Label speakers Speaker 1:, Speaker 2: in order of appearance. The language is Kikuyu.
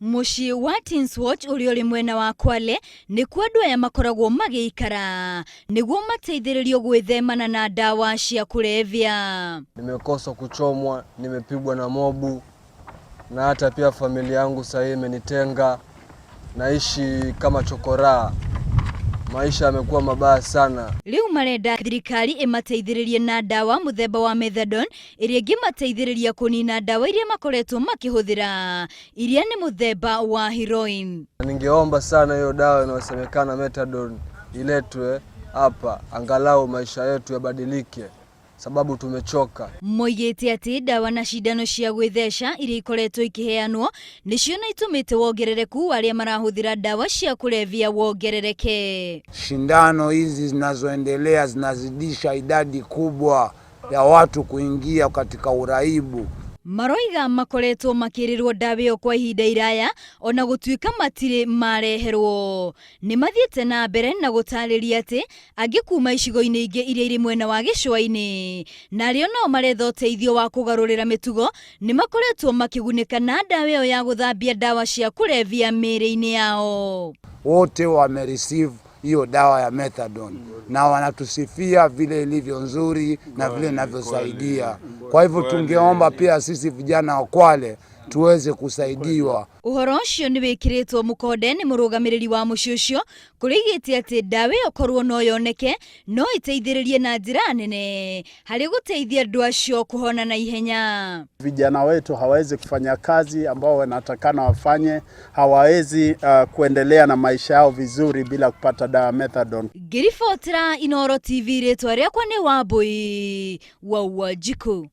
Speaker 1: Mũciĩ wa Teens Watch ũrĩa ũrĩ mwena wa Kwale nĩkuo andũ aya makoragwo magĩikara nĩguo mateithĩrĩrio gwĩthemana na ndawa cia kũrebia.
Speaker 2: Nimekosa kuchomwa, nimepigwa na mobu na hata pia familia yangu sahii imenitenga, naishi kama chokoraa. Maisha yamekuwa mabaya sana.
Speaker 1: Rĩu marenda thirikari ĩmateithĩrĩrie na ndawa mũthemba wa methadone ĩrĩa ĩngĩmateithĩrĩria kũnina ndawa iria makoretwo makĩhũthĩra iria nĩ mũthemba wa heroin.
Speaker 2: Ningeomba sana hiyo dawa inayosemekana methadone iletwe hapa, angalau maisha yetu yabadilike, sababu tumechoka.
Speaker 1: Moigĩte atĩ ndawa na cindano cia gwĩtheca iria ikoretwo ikĩheanwo nĩcio na itũmĩte wongerereku wa arĩa marahũthĩra ndawa cia kũrebia wongerereke.
Speaker 3: Shindano hizi zinazoendelea zinazidisha idadi kubwa ya watu kuingia katika uraibu.
Speaker 1: Maroiga makoretwo makĩrĩrwo ndawa ĩyo kwa ihinda iraya ona gũtuĩka matirĩ mareherwo. Nĩ mathiĩte na mbere na gũtarĩria atĩ angĩ kuma icigo-inĩ ingĩ iria irĩ mwena wa gĩcũa-inĩ na arĩa nao maretha ũteithio wa kũgarũrĩra mĩtugo nĩ makoretwo makĩgunĩka na ndawa ĩyo ya gũthambia ndawa cia kũrebia mĩĩrĩ-inĩ yao.
Speaker 3: Wote wamereceive hiyo dawa ya methadone na wanatusifia vile ilivyo nzuri na vile inavyosaidia. Kwa hivyo tungeomba pia sisi vijana wa Kwale tuweze kusaidiwa.
Speaker 1: Ũhoro ũcio nĩ wĩkĩrĩtwo mũkonde nĩ mũrũgamĩrĩri wa mũciĩ ũcio kũrĩa aigĩte atĩ ndawa ĩyo korwo no yoneke no ĩteithĩrĩrie na njĩra nene harĩ gũteithia andũ acio kũhona na ihenya.
Speaker 4: Vijana wetu hawawezi kufanya kazi ambao wanatakana wafanye, hawawezi kuendelea na maisha yao vizuri bila kupata dawa methadone.
Speaker 1: Ngĩribotera Inooro TV rĩtwa rĩakwa nĩ Wambui wa Wanjikũ.